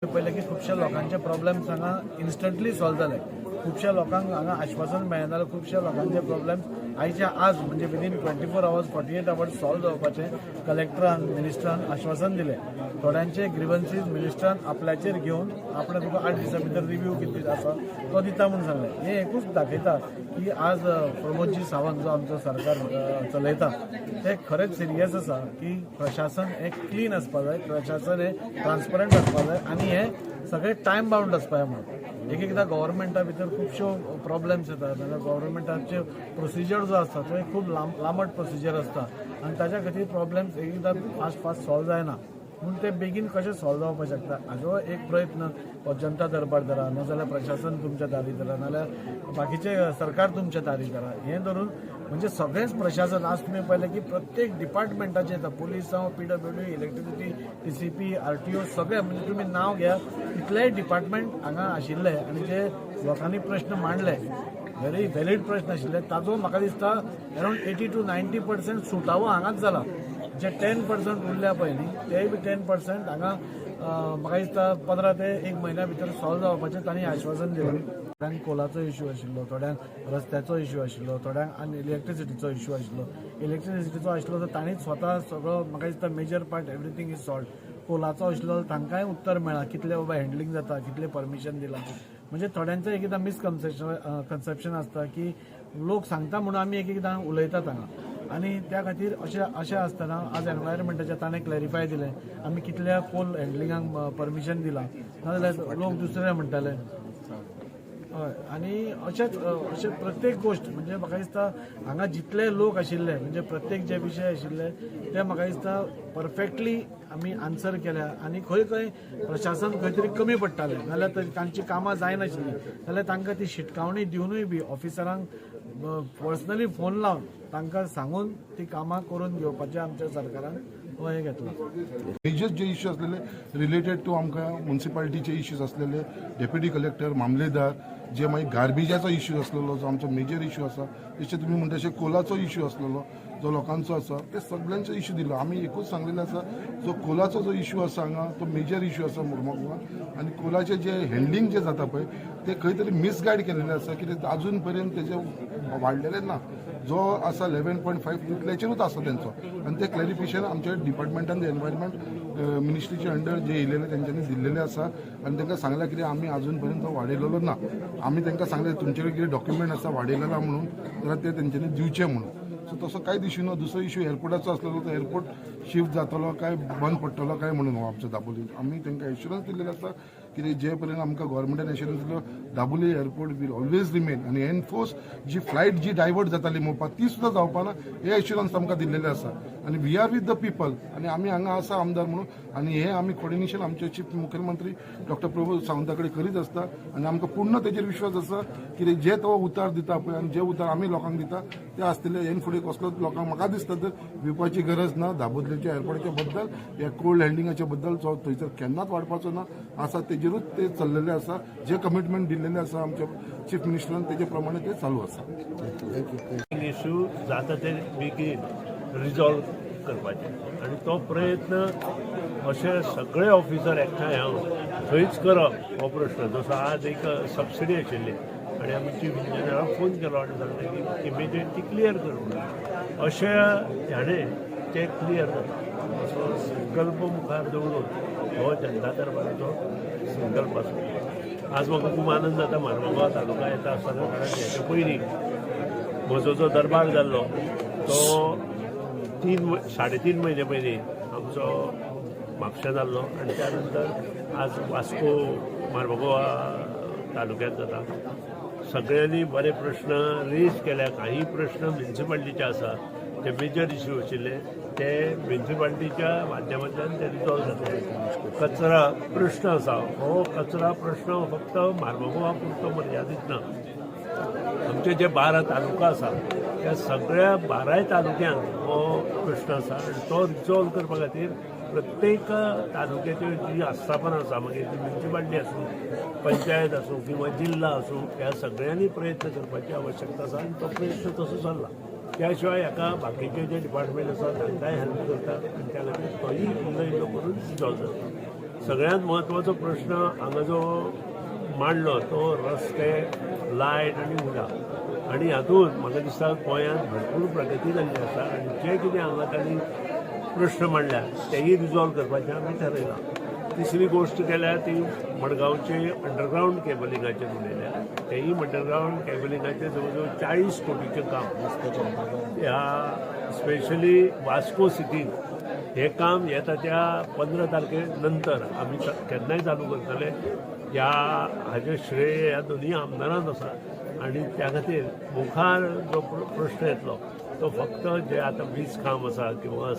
पयलें की खुबश्या लोकांचे प्रॉब्लेम्स हांगा इन्स्टंटली सॉल्व जाले. खुबश्या लोकांक हांगा आश्वासन मेळना जाल्यार खुबश्या लोकांचे प्रॉब्लेम्स आयच्या आज म्हणजे within 24 hours, 48 hours solve जावपाचें कलेक्टरान, मिनिस्टरान आश्वासन दिलें. थोड्यांचे ग्रिवन्सीज मिनिस्टरान आपल्याचेर घेवन आपणे तुका 8 दिसां भितर रिव्यू कितें आसा तो दिता म्हूण सांगलें. हें एकूच दाखयता की आज प्रमोदजी सावंत जो आमचो सरकार चलयता ते खरेंच सिरियस आसा की प्रशासन हें क्लीन आसपा जाय, प्रशासन हें ट्रान्सपरंट आसपा जाय आनी हें सगळें टायम बाउंड आसपा जाय म्हणून. एक एकदां गव्हर्मेंटा भितर खुबश्यो प्रॉब्लेम्स येतात नाल्यार गव्हर्मेंटाचे प्रोसिजर जो आसता तो एक खूब लांबट प्रोसिजर आसता आनी ताच्या खातीर प्रॉब्लेम्स एक एकदां फास्ट फास्ट सॉल्व जायना. पूण ते बेगीन कशें सॉल्व जावपाक शकता हाजो एक प्रयत्न हो जनता दरबार धरा, नाजाल्यार प्रशासन तुमच्या दारी धरा, नाजाल्यार बाकीचे सरकार तुमच्या दारी धरा, हें धरून म्हणजे सगळेंच प्रशासन. आज तुमी पळयलें की प्रत्येक डिपार्टमेंटाचे येता, पुलीस जावं, पीडब्ल्यूडी, इलेक्ट्रिसिटी, टीसीपी, आरटीओ, सगळे, म्हणजे तुमी नांव घ्या तितलेय डिपार्टमेंट हांगा आशिल्ले आनी जे लोकांनी प्रश्न मांडले, व्हेरी व्हॅलीड प्रश्न आशिल्ले, ताजो म्हाका दिसता around 80 to 90% सुटावो हांगाच जाला. जे 10% उरल्या पळय न्ही, तेय बी 10% हांगा म्हाका दिसता 15 ते एक म्हयन्या भितर सॉल्व जावपाचें तांणी आश्वासन दिलां. थोड्यांक कोलाचो इश्यू आशिल्लो, थोड्यांक रस्त्याचो इश्यू आशिल्लो, थोड्यांक आनी इलेक्ट्रिसिटीचो इश्यू आशिल्लो. इलेक्ट्रिसिटीचो आशिल्लो तर तांणीच स्वता सगळो, म्हाका दिसता, major part everything is solved. कोलाचो आशिल्लो, तांकांय उत्तर मेळ्ळां कितले बाबा हँडलिंग जाता, कितले परमिशन दिलां. म्हणजे थोड्यांचें एक एकदां मिसकन्सेप्शन कन्सेप्शन आसता की लोक सांगता म्हणून आमी एक एकदां उलयतात हांगा आनी त्या खातीर अशें अशें आसतना आज एनवायरमेंटाचें ताणें क्लॅरिफाय दिलें, आमी कितल्या कोल हँडलिंगाक परमिशन दिलां, नाजाल्यार लोक दुसरे म्हणटाले. हय, आनी अशेंच अशें प्रत्येक गोश्ट, म्हणजे म्हाका दिसता हांगा जितले लोक आशिल्ले, म्हणजे प्रत्येक जे विशय आशिल्ले ते म्हाका दिसता परफेक्टली आमी आन्सर केल्या. आनी खंय खंय प्रशासन खंय तरी कमी पडटालें नाल्यार तांची कामां जायनाशिल्लीं जाल्यार तांकां ती शिटकावणी दिवनूय बी ऑफिसरांक पर्सनली फोन लावन तांकां सांगून ती कामां करून घेवपाचें आमच्या सरकारान हो हें घेतलां. मेजर जे इश्यू असलेले रिलेटेड टू आमकां मुन्सिपालिटीचे इश्यूज असलेले, डेप्युटी कलेक्टर, मामलेदार, जे मागीर गार्बेजाचो इश्यू आसलेलो जो आमचो मेजर इश्यू आसा, जशें तुमी म्हणटा तशें कोलाचो इश्यू आसलेलो जो लोकांचो आसा, ते सगळ्यांचो इश्यू दिलो. आमी एकूच सांगलेलें आसा, जो कोलाचो जो इश्यू आसा हांगा तो मेजर इश्यू आसा मुर्मगांवान आनी कोलाचें जे हँडलिंग जें जाता पळय ते खंय तरी मिसगायड केलेलें आसा. कित्याक अजून पर्यंत तेजें वाडलेलें ना. जो आसा 11.5 तितल्याचेरूच आसा तेंचो आनी ते क्लॅरिफिकेशन आमच्या डिपार्टमेंटान, एनवायरमेंट मिनिस्ट्रीचे अंडर जे येयलेले तेंच्यांनी दिल्लेले आसा आनी तांकां सांगलां कितें आमी अजून पर्यंत तो वाडयलेलो ना. आमी तांकां सांगलें तुमचे कडेन कितें डॉक्युमेंट आसा वाडयलेला म्हणून जाल्यार ते तेंच्यांनी दिवचे म्हणून. सो तसो कांयच इश्यू ना. दुसरो इश्यू एअरपोर्टाचो आसलेलो, तो एअरपोर्ट शिफ्ट जातलो काय बंद पडटलो काय म्हणून हो आमचो दाबोली, आमी तांकां एश्युरन्स दिल्लेलो आसा कितें जे पर्यंत आमकां गव्हर्मेंटान एश्युरन्स दिलो, Dabolim airport will always remain आनी एनफोर्स जी फ्लायट जी डायवर्ट जाताली मोपा ती सुद्दां जावपाना हे एश्युरन्स आमकां दिल्लेले आसा. आनी we are with the people आनी आमी हांगा आसा आमदार म्हणून आनी हे आमी कोर्डिनेशन आमचे चीफ मुखेलमंत्री डॉक्टर प्रमोद सावंता कडेन करीत आसता आनी आमकां पूर्ण तेजेर विश्वास आसा की जे तो उतार दिता पळय आनी जे उतार आमी लोकांक दिता ते आसतले. हेन फुडें कसलोच लोकांक म्हाका दिसता तर भिवपाची गरज ना. दाबोदलेच्या एअरपोर्टाच्या बद्दल या कोल हँडलिंगाच्या बद्दल जो थंयसर केन्नाच वाडपाचो ना आसा, तेजेरूच ते चल्लेले आसा. जे कमिटमेंट दिल्लेले आसा आमच्या चीफ मिनिस्टरान तेजे प्रमाणे ते चालू आसा. इश्यू जाता ते बेगीन रिजॉल्व करपाचे आनी तो प्रयत्न अशे सगळे ऑफिसर एकठांय येवन थंयच करप हो प्रश्न. जसो आज एक सबसिडी आशिल्ली आनी आमी चीफ इंजिनियराक फोन केलो आनी सांगलें की इमिजिएट ती क्लियर कर म्हणून. अशें हाणें तें क्लियर जाता असो संकल्प मुखार दवरून हो जनता दरबाराचो संकल्प आसा. आज म्हाका खूब आनंद जाता मारमगांव तालुका येता आसतना, कारण हेच्या पयलीं म्हजो जो दरबार जाल्लो तो 3, 3.5 म्हयने पयलीं आमचो म्हापशा जाल्लो आनी त्या नंतर आज वास्को मार्मगोवा तालुक्यांत जाता. सगळ्यांनी बरे प्रश्न रेज केल्या. काही प्रश्न म्युनिसिपालिटीचे आसा, ते मेजर इश्यू आशिल्ले, ते म्युनिसिपालिटीच्या माध्यमांतल्यान ते रिजॉल्व जातले. कचरा प्रश्न आसा, हो कचरा प्रश्न फक्त मार्मगोवा पुरतो मर्यादीत ना. आमचे जे 12 तालुका आसा त्या सगळ्या बाराय तालुक्यांत हो प्रश्न आसा आनी तो रिजॉल्व करपा खातीर प्रत्येक तालुक्याच्यो जी आस्थापनां आसा, मागीर ती म्युनिसिपालिटी आसूं, पंचायत आसूं किंवा जिल्हा आसूं, ह्या सगळ्यांनी प्रयत्न करपाची आवश्यकता आसा आनी तो प्रयत्न तसो चल्ला. त्या शिवाय हाका बाकीचे जे डिपार्टमेंट आसा तांकांय हेल्प करता आनी त्या खातीर तोय इल्लो इल्लो करून रिजॉल्व जाता. सगळ्यांत म्हत्वाचो प्रश्न हांगा जो मांडलो तो रस्ते, लायट आनी उदक. आनी हातूंत म्हाका दिसता गोंयांत भरपूर प्रगती जाल्ली आसा आनी जे कितें हांगा तांणी प्रश्न मांडल्या तेय रिजॉल्व करपाचें आमी ठरयलां. तिसरी गोश्ट केल्या ती मडगांवचे अंडरग्रावंड केबलिंगाचेर उलयल्या. तेयी अंडरग्रावंड केबलिंगाचें जवळ जवळ 40 कोटीचें काम ह्या स्पेशली वास्को सिटीन हें काम येता त्या 15 तारखे नंतर आमी केन्नाय चालू करतले. ह्या हाजें श्रेय ह्या दोनूय आमदारांक आसा आनी त्या खातीर मुखार जो प्रश्न येतलो तो फक्त जे आतां वीज काम आसा किंवा